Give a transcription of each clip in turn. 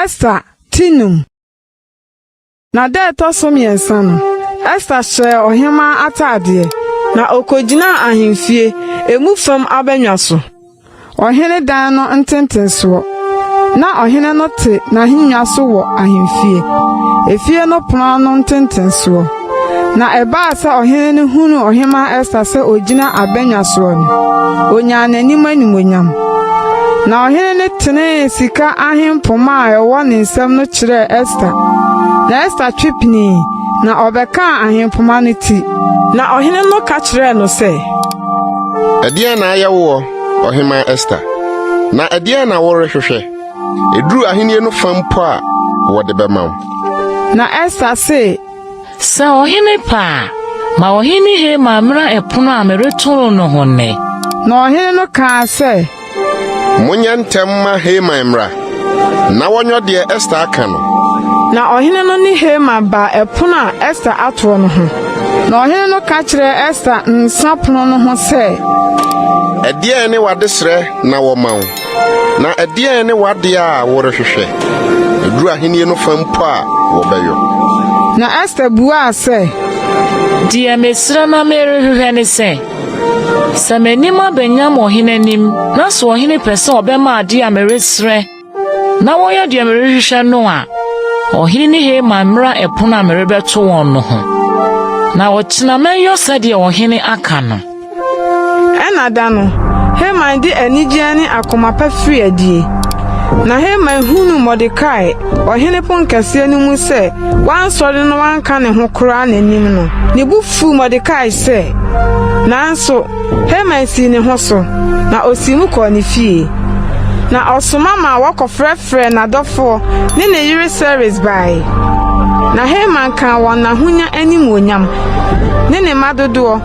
Ester ti num. Na da a ɛtɔ so mmiɛnsa no, Ester hyɛɛ ɔhemmaa atadeɛ, na okogyinaa ahemfie, emu fam abannwa so, ɔhene dan no ntentensoɔ. Na ɔhene no te n'ahennwa so wɔ ahemfie, efie no pono ano ntentensoɔ. Na ɛbaa sɛ ɔhene no hunuu ɔhemmaa Ester sɛ ogyina abannwa soɔ no, onyaa n'anim animuonyam. Na ɔhene no tenee sika ahempoma a ɛwɔ ne nsam no kyerɛɛ Ester. Na Ester twe pinii, na ɔbɛkaa ahempoma no ti. Na ɔhene no ka kyerɛɛ no sɛ, Ɛdeɛn na ayɛ woɔ, Ɔhemmaa Ester? Na ɛdeɛn na worehwehwɛ? Ɛduru ahennie no fa mpo a, wɔde bɛma wo. Na Ester se, Sɛ ɔhene pɛ a, ma ɔhene Haman mmra ɛpono a mereto no no ho nnɛ. Na ɔhene no kaa sɛ, Monyɛ ntɛm mma Haman mmra, na wɔnyɔ deɛ Ester aka no. Na ɔhene no ne Haman baa ɛpono a Ester atoɔ no ho. Na ɔhene no ka kyerɛɛ Ester nsa pono no ho sɛ, Ɛdeɛn ne w'adesrɛ na wɔma wo? Na ɛdeɛn ne w'adeɛ a worehwehwɛ? Ɛduru ahennie no fa mpo a, wɔbɛyɔ. Na Ester buaa sɛ, Deɛ mesrɛ na merehwehwɛ ne sɛ, sɛ m'anim aba nyam ɔhene anim, na sɛ ɔhene pɛ sɛ ɔbɛma adeɛ a meresrɛ na wɔyɛ deɛ merehwehwɛ no a, ɔhene ne Haman mmra ɛpono a merebɛto wɔn no ho. Na ɔkyena mɛyɔ sɛdeɛ ɔhene aka no. Ɛnna da no, Haman de anigyeɛ ne akoma pa firii adie. Na Haman hunuu Mordekai, ɔhene ponkɛseɛ no mu sɛ wansɔre na wanka ne ho koraa n'anim no, ne bo fuu Mordekai sɛ. Nanso Haman sii ne ho so, na osii mu kɔɔ ne fie. Na ɔsoma maa wɔkɔfrɛfrɛɛ n'adɔfoɔ ne ne yere Seres bae. Na Haman kaa wɔn n'ahonya animuonyam, ne ne mma dodoɔ,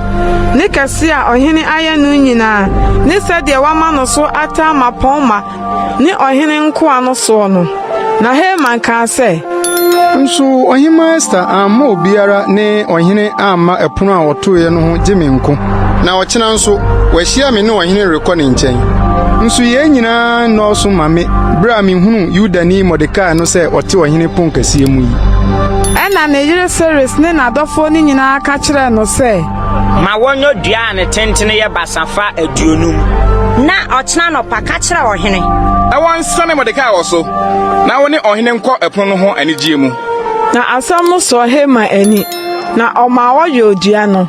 ne kɛse a ɔhene ayɛ no nyinaa, ne sɛdeɛ wama no so ataa mmapɔmma ne ɔhene nkoa no soɔ no. Na Haman kaa sɛ, Nso Ɔhemmaa Ester amma obiara ne ɔhene amma ɛpono a ɔtoeɛ no ho gye me nko. Na ɔkyena nso, wahyia me ne ɔhene rekɔ ne nkyɛn. Nso yei nyinaa nnɔɔso mma me bere a mihunu Yudani Mordekai no sɛ ɔte ɔhene ponkɛseɛ mu yi. Ɛnna ne yere Seres ne n'adɔfoɔ no nyinaa ka kyerɛɛ no sɛ, Ma wɔnyɔ dua a ne tentene yɛ basafa 50. Na ɔkyena anɔpa, ka kyerɛ ɔhene. Na wɔnsɛne Mordekai wɔ so, na wo ne ɔhene nkɔ ɛpono no ho anigyeɛ mu. Na asɛm no sɔɔ Haman ani, na ɔmaa wɔyɔɔ dua no.